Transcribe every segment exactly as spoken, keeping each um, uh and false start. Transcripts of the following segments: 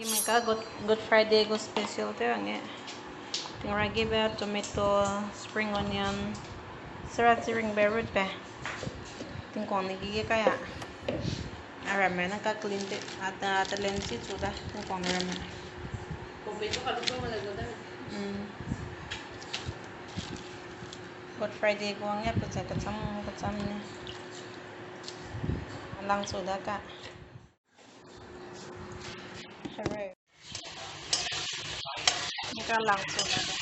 Ime ka Good, Good Friday gu special te ange. Tingra gebe tomato, spring onion, sera siringbe rutbe. Tingkuang ne gige kai a. A ramme ne ka clean te, a ta, a talent si chu da, tingkuang ne ramme. Mm. Good Friday gu ange pe ze kacham, kacham ne. Lang chu da ka. Hooray. Ika lang chu na de.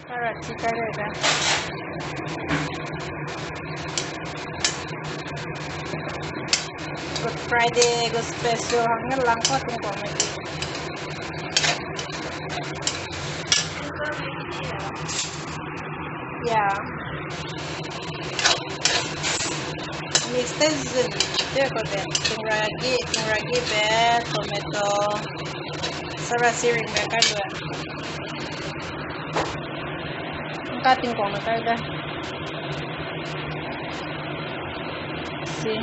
Carrot chi kai le da. Good Friday gu special hang ne lang pa tingkuang me ki. Yeah. Mix te zun te ko de. Tingra gi, tingra gi be, tomato, sera siringbe kai lu. Nka tingkuang ne kai da. Si.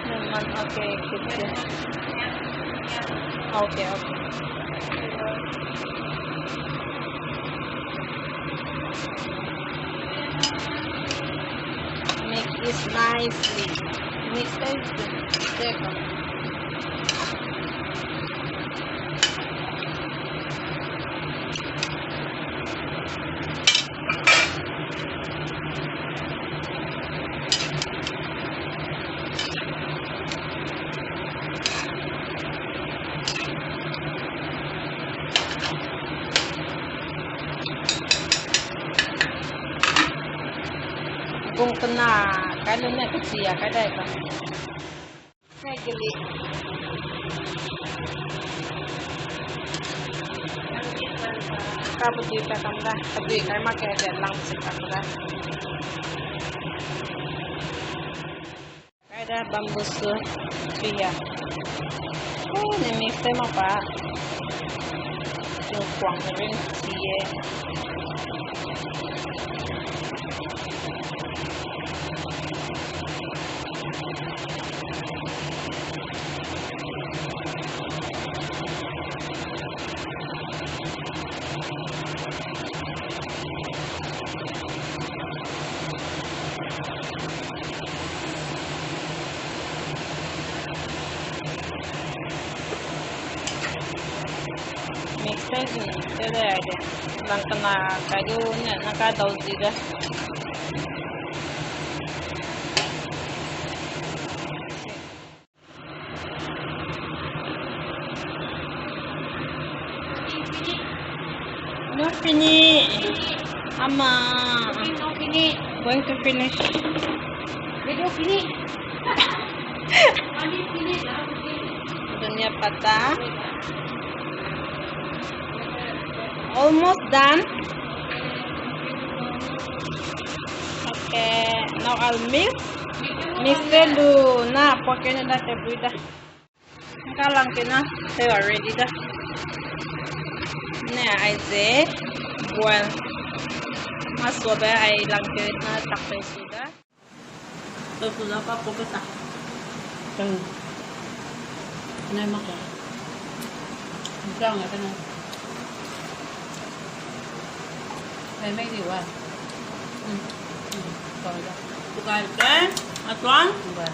Lemon, okay, good, good. Okay, okay. Mix this nicely. Mix everything. There you go. Gung kena kai lu ne kechia kai dai ka. Kai geli. Ka bedui pa kam da, bedui kai ma kai de lang si kam da. Kai da bamboo shoot, pia. Ui, ne mix te ma pa. Tingkuang ne ring chi e. Mix te zi te de ai de. Lang kena kai du ne na ka dau zi de. No finish. Ama. Going to finish. Video finish. Dhania pata. Almost done. Okay, now I'll mix. Mix te lu na poke ne da te bui da. Ka lang ke na te ready da. Ne ai ze boil. Ma so be ai lang ke na tak pe si da. Tofu la pa ko ke ta. Tau. Nai ma ko. Jang a te na. Nai mai di wa. Hmm. Hmm. Ko da. Tu kai ke. A tuan. Ba.